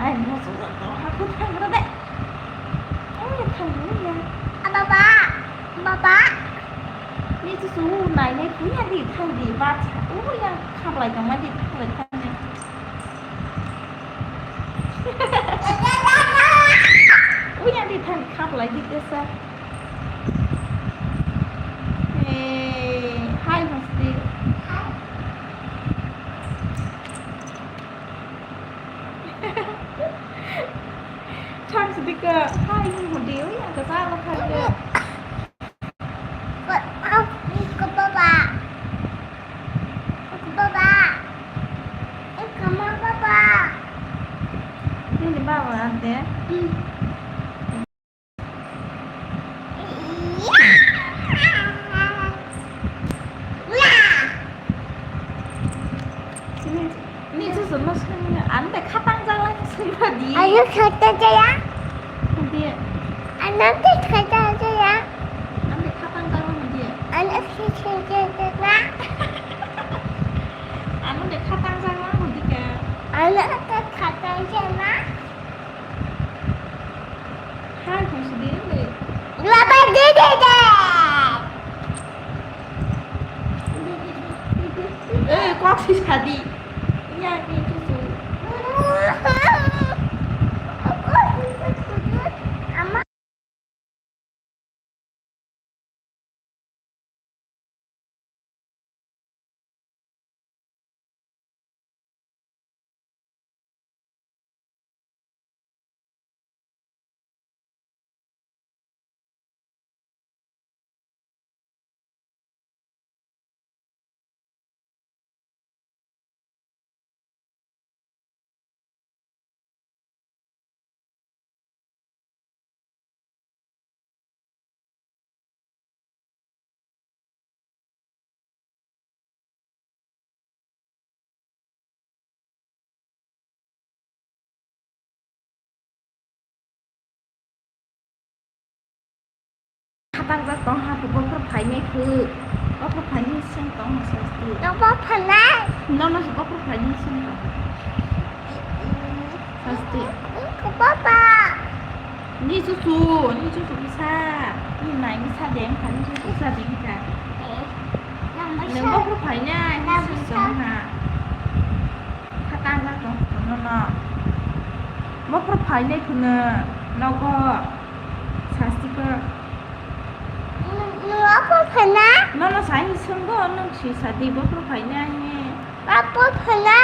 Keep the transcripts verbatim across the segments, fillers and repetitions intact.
Ai, mo so so to ha ko thang ra de. Ai, thang ri ya. A baba, baba. Ni tu su nai nai ku ya di thang di ba cha. U ya khablai tong ma di khablai thang di. U ya di thang khablai di te sa. Hey, hi, Musti. Chang sedika, hi, Musti. Oh ya, ke sa lo khablai. Baba. Baba. Come on, Baba. Ini baba ante. Ini, ini susu mas kan ante khatang jalan sendiri. Ayo khatang jalan. Dia. Ante khatang jalan. Ante khatang jalan dia. Ante khatang jalan. Ante khatang jalan dia. Ante khatang jalan. Hai, hai, sidi, sidi. Laba dede de. Eh, kok si sadi. Iya, ini cucu. Ama. Khatang jak tong ha, bokhorok phainai khe. Bokhorok phainai seng tong ha, sasti. Bokhorok phainai? Nono se bokhorok phainai seng tong. Sasti. Papa. Ni chuchu, ni chuchu kisa. Ni nai ni sa deng kha, ni chuchu sa deng kha. Nang bokhorok phainai, ni chuchu tong ha. Khatang jak tong ha, nono. Bokhorok phainai kheno, nogo. Sasti khe. Nwng, nwng apo phaina? Nono sai swngo, nwng si sadi bokhorok phaina he. Apo phaina?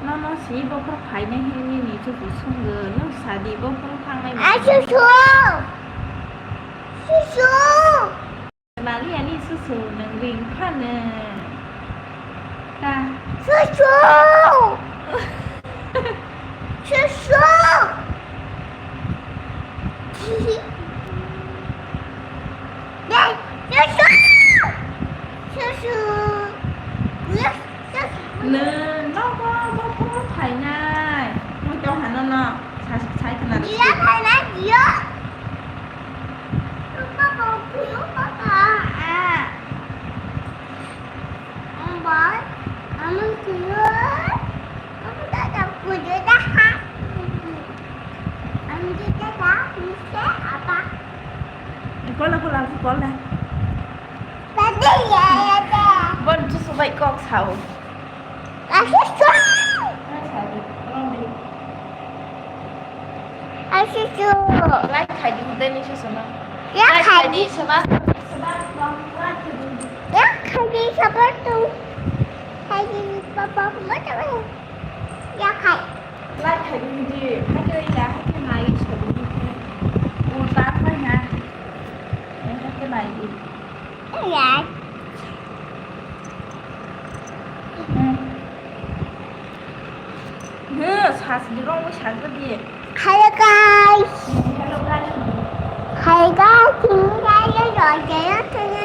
Nono si bokhorok phaina he nini chuchu swngo, nwng sadi bokhorok thangnai. Ai, chuchu! Chuchu! Mali ani susu nwng ring phano. Ta. Susu! Susu! Dai, susu! Susu! Yes, susu! Nwng nogo bokhorok phainai. Nwng tong hano no. Sa-, sai khna. Dia phainai, dia. Papa, papa, papa. Ah. Ambar, amang kuyo. Aku tak tahu kuyo dah. Amang kita dah, mesti apa? Kola, kola, kola. Tadi ya, ya, ya. Bon, tu sebaik kok sao. Asik. Ai, chuchu. Like khai di, hwndai ni susu no. Ya, like khai khai di. Di, sema, sema, like khai di. Ya, khai di, sabar tu. Khai di, papa, kuma tu. Ya, khai. Like khai di, di. Hai ke ya, hai ke nai, sabar tu. Ulta khai na. Ya, hai ke nai di. Ya. Hello guys. Hello guys. Hello guys.